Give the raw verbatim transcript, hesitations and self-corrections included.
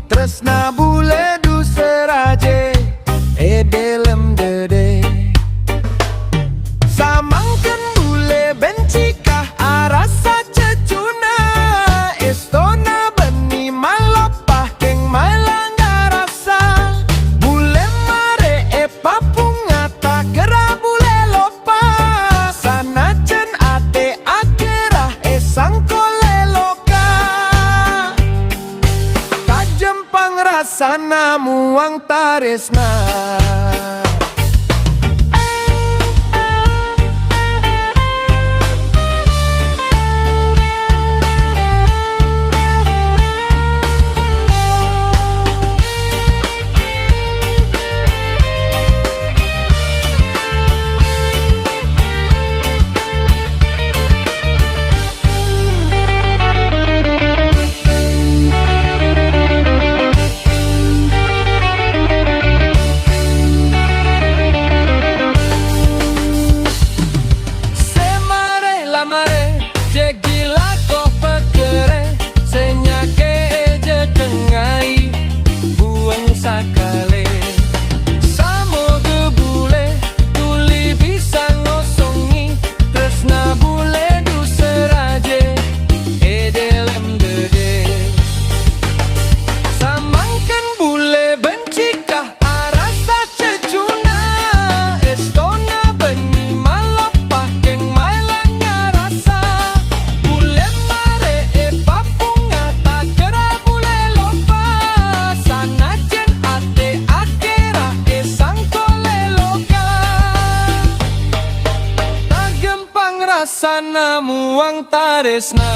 Taresna bulâ dusâ rajâ è dhâlem dhâdhâ. Samangkèn bulâ bhânci ka arassa cècuna, èstona bânnè maloppa kèng maèla ngarassa. Bulâ marè èpabhunga ta' kèra bulâ loppa, sanajjhân atè aghârâ èsangkolè loka. Tajhempang rassana muwang tarèsna. Sè marè la marè, jhâ' ghilâ ko' pèkkèrè, sè nyakè'è jhâ' dhângai, buwâng sakalè. Samoghâ bulâ dhuli bisa ngosongè taresna bulâ dusâ rajâ è dhâlem dhâdhâ. Samangkèn bulâ bhânci ka arassa cècuna, èstona bânnè maloppa kèng maèla ngarassa. Bulâ marè èpabhunga ta' kèra bulâ loppa, sanajjhân atè aghârâ èsangkolè loka. Tajhempang rassana muwang tarèsna.